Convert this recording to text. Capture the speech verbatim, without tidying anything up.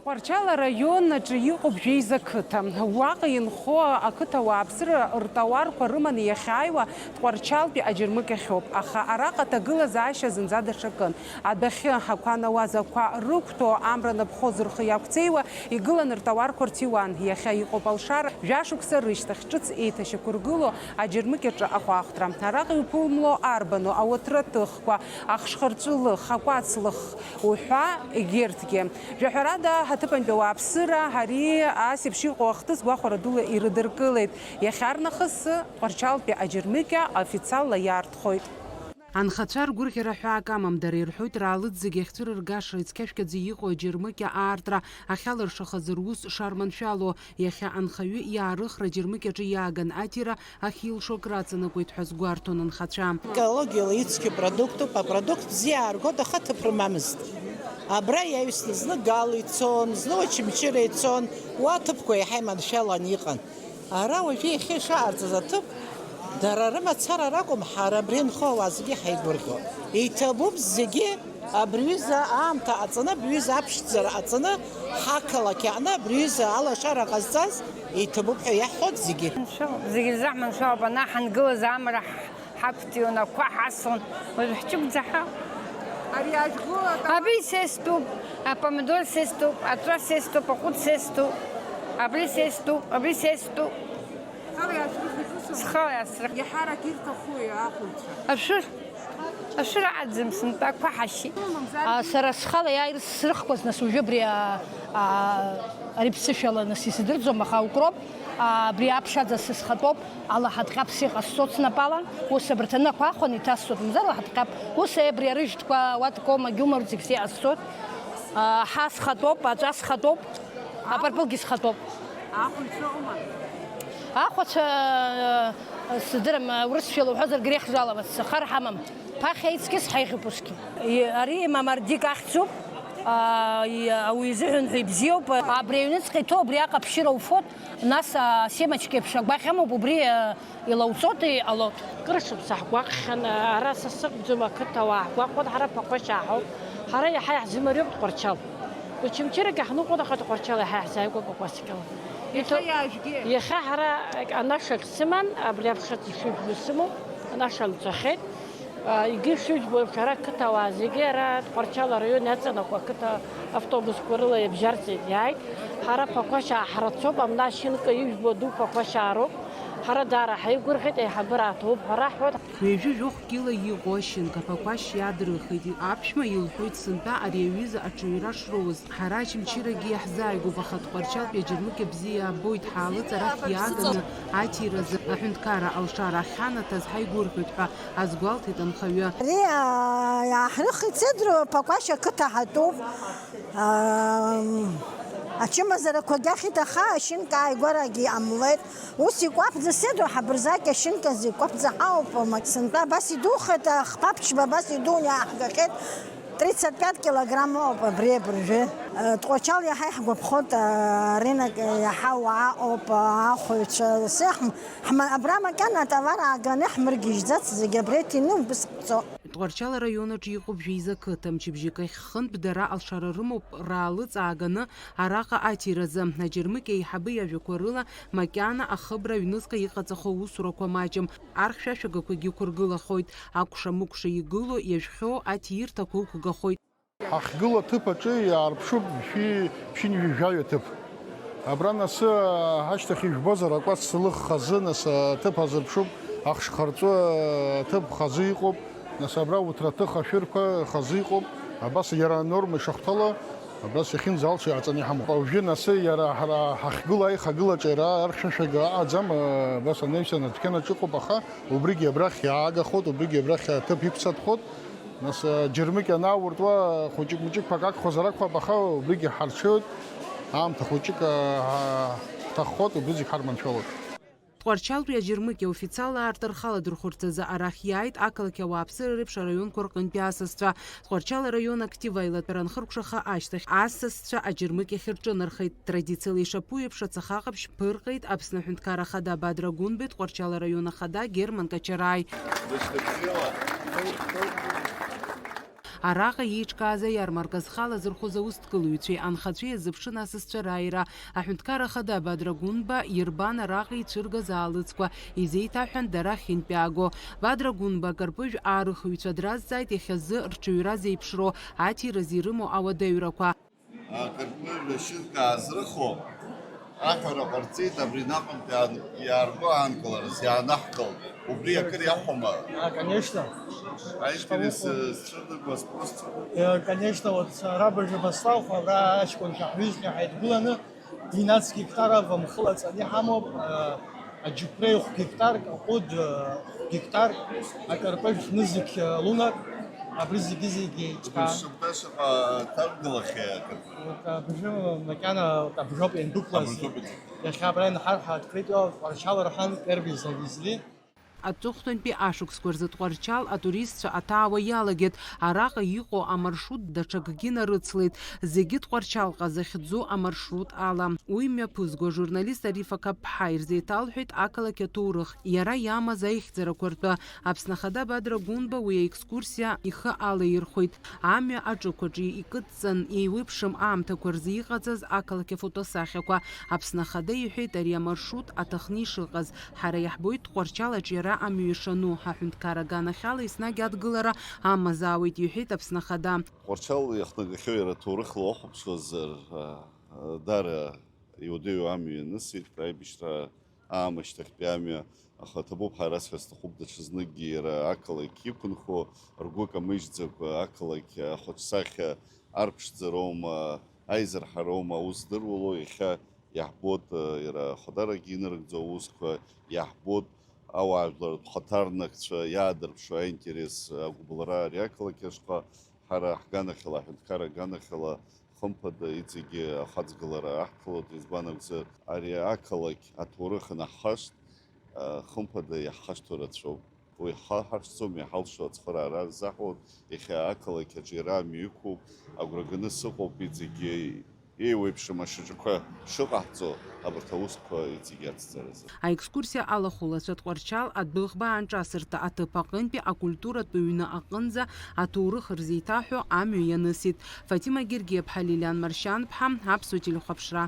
Тҟәарчал араион аҿы иҟоуп Жәеиза қыҭа. Уаҟа инхо ақыҭа ауааԥсыра ртауарқәа рыманы иахьааиуа Тҟәарчалтәи аџьармыкьахьоуп. Аха араҟа аҭагылазаашьа зынӡа даҽакын. Адәахьы ақәа анауаз ақәа рықәҭәо, амра напхоз рхы иақәцеиуа, игылан ртауарқәа рҭиуан. Иахьа иҟоуп алшара. Жәашықәса рышьҭахь ҿыц еиҭашьақәыргыло аџьармыкьаҿы ахәаахәҭра. Араҟа иуԥылмло арбану, ауаҭраҭыхқәа, ахшхырҵәылых, акәацлых уҳәа, егьырҭгьы. Жәаҳәарада, аҭыԥантәи ауааԥсыра ари ас еиԥш иҟоу ахҭыс гәахәара дула ирыдыркылеит. Иахьарнахыс Тҟәарчалтәи аџьармыкьа официалла иаартхоит. Анхацәа ргәырӷьара ҳәаак амам, дара ирҳәоит, раалыҵ зегьы ахьцәырыргаша ицқьашәкаӡа иҟоу аџьармыкьа аартра ахьалыршахаз рус шарманшәало. Иахьа анхаҩы иаарыхра аџьармыкьаҿы иааган аҭира ахьилшо акраҵанакуеит ҳәа азгәарҭон анхацәа. Экологиала ицқьоу продуктуп, апродукт бзиа ааргоит, аха ҭыԥ рымамызт. Абра иаҩсны зны Гал ицон, зны Очамчыра ицон, уа аҭыԥқәа еиҳа иманшәалан иҟан. Ара уажәы иахьа ишаҳарҵаз аҭыԥ, дара рымацара ракәым, ҳара абри инхо ауаа зегьы ҳаигәырӷьо. Иҭабуп зегьы, абри ҩыза аамҭа ҟаҵаны, абри ҩыза аԥшӡара ҟаҵаны, ҳақалақь аҟны абри ҩыза алашара ҟазҵаз иҭабуп ҳәа иаҳҳәоит зегьы. Зегьы рзы ҳманшәалоуп, ана ҳангылаз амра ҳ-, ҳақәҵиуан, ақәа ҳаслон, уажә ҳҷыгәӡа ҳауп. Ари ажәгәыла Абри сестәуп, апомидор сестәуп, аҵәа сестәуп, аҟәыд сестәуп, абри сестәуп, абри сестәуп. Схала иаасрыхит усума? Схала иаасрыхит. Иаҳарак ирҭахуи ахәылцәа? Ашәыр. Ашәыр аӡым, сынтәа ақәа ҳашьит. А, сара схала иааир срыхқәаз, нас, уажәы абри, а, а, ари ԥсышәала, нас, исдырӡом, аха укроп, а, абри аԥшаӡа сысхатәоуп, алаҳатҟьаԥс иҟасҵоит снапала, ус абырҭ анақәа ахәан иҭасҵоит, мамзар алаҳатҟьаԥ, ус абри арыжәтәқәа, уаткома, гьумар зегь сеиҟасҵоит, а, аҳа схатәоуп, аҵәа схатәоуп, апырпылгьы схатәоуп. Ахәылцәа ыҟоума? Ахәацәа, э, сыздырам, урысшәала уҳәозар, грех жаловаться, хар ҳамам. Ԥахьа ицқьаз ҳаиӷьуп усгьы. И-, ари мамардик ахьӡуп, а, и-, ауаҩы изыҳәан ҳәа ибзиоуп. Абри аҩныҵҟа иҭоу абри аҟаԥшьыра уфоит, нас асемочка еиԥш агәаӷь амоуп, убри, э, илауҵоит, иҟалоит. Кыр шықәса ҳгәаҟхьан, ара са сакәӡам, ақыҭауаа ҳгәаҟуан, ҳара Ԥақәашьаа ҳауп, ҳара иаҳа иаҳзымариоуп Тҟәарчал. Очамчырагьы ҳныҟәон, аха Тҟәарчал иаҳа иаҳзааигәоуп акәасқьала. Иахьа иаажәгеи? Иахьа ҳара анаша сыман, абри аԥшаҵа шыжәбо сымоуп, анаша нҵәахьеит. А, егьи шыжәбо еиԥш, ара ақыҭауаа зегьы ара Тҟәарчал араион иаҵанакуа ақыҭа автобусқәа рыла иабжьарҵеит, иааит. Ҳара Ԥақәашьаа ҳрацәоуп, амна ашьынка ижәбо ду Ԥақәашьаа роуп. Ҳара даара ҳаигәырӷьеит, аиҳабыра аҭоуп ҳәа раҳҳәоит. Ҩажәи жәохә кьыла иҟоу ашьынка Ԥақәашь иаадырхит. Аԥшәма илҳәоит, сынтәа ари аҩыза аҽаҩра шроуз. Ҳара Очамчырагьы иаҳзааигәоуп, аха Тҟәарчалтәи аџьармыкьа бзиа иаабоит, ҳаалыҵ арахь иааганы аҭиразы аҳәынҭқарра алшара ахьанаҭаз ҳаигәырӷьоит ҳәа азгәалҭеит анхаҩы. Ари, аа, иааҳрыхит, Сеидроу Ԥақәашь ақыҭа ҳатәуп. Аа, ачымазарақәагьы ахьит, аха ашьынка ааигәарагьы иҟамлеит. Ус икәаԥӡа, Сеидроу, ҳабырзаки ашьынка зегь кәаԥӡа ҳауп, сынтәа абас идухеит, ахԥа ԥшьба абас идуны иааҳгахьеит. Тридцать пять килограмм ауп абри абыржәы. Тҟәарчал иаҳа иаҳгәаԥхоит, арынок иаҳа уаа ыҟоуп, ахәаҩцәа. Абра макьана атовар ааганы ҳмыргьежьӡац, зегь абра иҭины убыс ҳцо. Тҟәарчал араион аҿы иҟоуп жәеиза қыҭа, мчыбжьык ахь хынтә дара алшара рымоуп, раалыҵ ааганы араҟа аҭиразы. Аџьармыкьа еиҳабы иажәақәа рыла, макьана ахыбра аҩныҵҟа иҟаҵахо аусурақәа маҷым. Архьшәашәагақәагьы ықәыргылахоит, акәша-мыкәша игылоу иажәхьоу аҭиирҭақәа ықәгахоит. Ҳахьгылоу аҭыԥ аҿы иаарԥшуп шәи ԥшьынҩажәаҩ аҭыԥ. Абра насы ҳашьҭахь ижәбозар, акәац лых хазы, нас аҭыԥ азырԥшуп, ахшхырҵәы аҭыԥ хазы иҟоуп, нас абра уҭраҭых ашәырқәа хазы иҟоуп, абас иара анорма ишахәҭало, абас иахьынӡалшо иааҵаны иҳамоуп. Уажәы насы иара ҳара ҳахьгылоу аихагылаҿы иара архьшәашәага аҟаӡам, абас анаҩсан адәқьанаҿ ыҟоуп, аха убригьы абрахь иаагахоит, убригьы абрахь аҭыԥ иқәсатәхоит. Нас, џьармыкьа анауртуа, хәыҷык-мыҷыкқәак агхозар акәхап, аха убригьы ҳарҽеиуеит, аамҭа хәыҷык, аа, ҳҭаххоит, убри зегь ҳарманшәалоит. Тҟәарчалтәи аџьармыкьа официалла аартра рхаладырхәырц азы арахь иааит ақалақь ауааԥсыра реиԥш араионқәа рҟынтәи асасцәа. Тҟәарчал араион актив аилатәара анхыркәшаха ашьҭахь, асасцәа аџьармыкьахь рҿынархеит. Традициала ишаԥу еиԥш, ацаха ҟаԥшь ԥырҟеит Аԥсны Аҳәынҭқарра Ахада Бадра Гәынбеи, Тҟәарчал араион Ахада Герман Качараи. Араҟа еиҿкааз аиармарка зхала зырхәыз аусҭгылаҩцәеи анхацәеи азыԥшын асасцәа рааира. Аҳәынҭқарра Ахада Бадра Гәынба ирбан араҟа ицәыргаз аалыҵқәа, изеиҭаҳәан дара ахьынтәааго. Бадра Гәынба акарпыжә аарыхыҩцәа дразҵааит иахьазы рҽаҩра зеиԥшроу, аҭиразы ирымоу ауадаҩрақәа. Акарпыжә ашьынтә аазрыхо аҳәара ҟарҵеит, абри наҟынтә иаан-, иаарго аанкылараз иаанаҳкылт. Убри акыр иахәома? А, конечно. Аинтерес, э, зцәырнагоу, аспрос зцәырнагоу? Э, конечно, вот, э, ара абыржәы баслахә, абра аҷкәынцәа ҳҩызцәа ҳаидгыланы, двенадцать гектаров мхы лаҵаны иҳамоуп, э, аџьықәреи хә гектарк, аҟәыд, э, хә гектарк, акарпыжә нызқь, э, лунак, абри зегьы-зегьы иҿкаан. Шаҟа ҭаргылахьеи акарпыжә? Абыржәы макьана абыржәоуп иандәықәлаз. Абыржәоуп иандәықәлаз. Иахьа абра инҳарҳа открытие Тҟәарчал рҳәан, первый завезли. Аҵыхәтәантәи ашықәсқәа рзы Тҟәарчал атуристцәа аҭаауа иалагеит. Араҟа иҟоу амаршрут даҽакгьы нарыцлеит, зегьы Тҟәарчалҟа захьӡу амаршрут ала. Уи мҩаԥызго ажурналист Арифа Қапԥҳа ирзеиҭалҳәеит ақалақь аҭоурых, иара иамаз аихьӡарақәа ртәы. Аԥсны Ахада Бадра Гәынба уи аекскурсиа ихы алаирхәеит. Амҩа аҿықәаҿы икыдҵан, еиуеиԥшым аамҭақәа рзы иҟаҵаз ақалақь афотосахьақәа. Аԥсны Ахада иҳәеит ари амаршрут аҭахны ишыҟаз. Ҳара иаҳбоит Тҟәарчал аҿиара амҩа ишану, ҳаҳәынҭқар аганахьала еснагь адгылара амазаауеит, иҳәеит Аԥсны Ахада. Тҟәарчал иахнагахьоу иара ҭоурыхла уахәаԥшуазар, а, а, дара иуадаҩу амҩа ианысит, аибашьра аамышьҭахьтәи амҩа, аха ҭабуп ҳәа расҳәар сҭахуп, даҽазныкгьы иара ақалақь иқәынхо, ргәы камыжьӡакәа ақалақь ахаҿсахьа арԥшӡароума, аизырҳароума аус здыруало, иахьа иаҳбоит, э, иара ахадарагьы инарыгӡо аусқәа, иаҳбоит ауаажәларратә хаҭарнакцәа иаадырԥшуа аинтерес, агәыбылра ари ақалақь ашҟа, ҳара ҳганахьала, аҳәынҭқар аганахьала, хымԥада иҵегьы ахаҵгылара аҳҭалоит, избан акәзар, ари ақалақь аҭоурых анаҳхашт, э, хымԥада иаҳхашҭуа рацәоуп. Уи ҳа ҳаршӡом, иҳалшо ацхыраара рзаҳуеит. Иахьа ақалақь аҿы иара амҩа иқәуп, агәра ганы сыҟоуп, иҵегьы еиуеиԥшым ашьаҿақәа шыҟаҳҵо, абарҭ аусқәа иҵегьы ацҵаразы. Аекскурсиа алахәылацәа Тҟәарчал адәыӷба аанҿасырҭа аҭыԥ аҟынтәи акультуратә ҩны аҟынӡа аҭоурых рзеиҭаҳәо амҩа ианысит. Фатима Гергиаԥҳа, Лилиан Маршьанԥҳа, Аԥсуа телехәаԥшра.